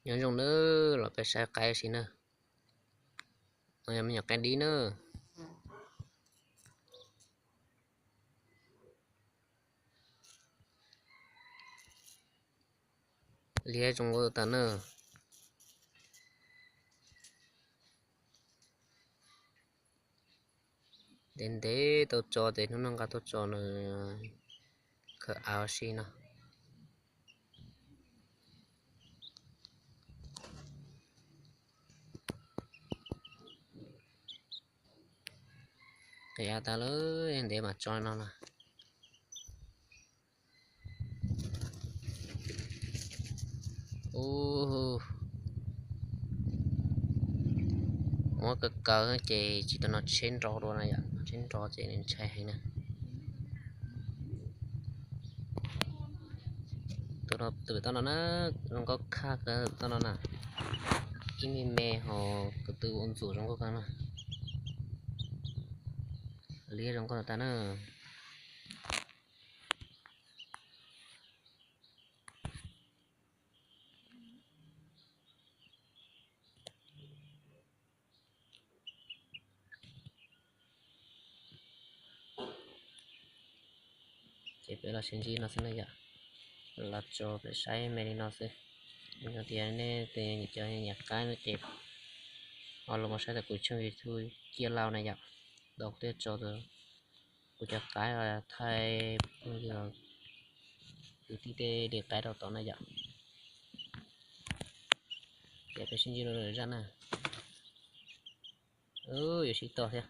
Nyob zoo na, los peb saib qaib si na. No yog me nyuam qaib dib na. Liab zoo nkauj tas na. Ntev ntev tau tso ces hnub no nqa tuaj tso nws khaws av si no. Qias tas lawm, ntev mam tso no na. Ub, muab kaw kaw ces tsis tau no tsheb nrov dua na yom, tsheb nrov ces nws ntshai heev na. Tus no, tus pem toj no na, zoo nkauj khaj kawg toj no na. Ib me me ho ko tw ua ntxuam zoo nkauj kawg na. Liab zoo nkauj tas na. Ces peb los sib ntsib no xwb na yom. Los tso peb saib me li no xwb. Yog tias nej cov nyiam qaib no ces ho los mus saib tau kuv channel YouTube Ciaj Lauj na yom. Ntawm kuv thiaj tso kuv cov qaib thaij phooj ywg kwv tij tej li qaib rau tod na yom. Ces peb sib ntsib rau lwm zaj na. Yuav sib tog thiab.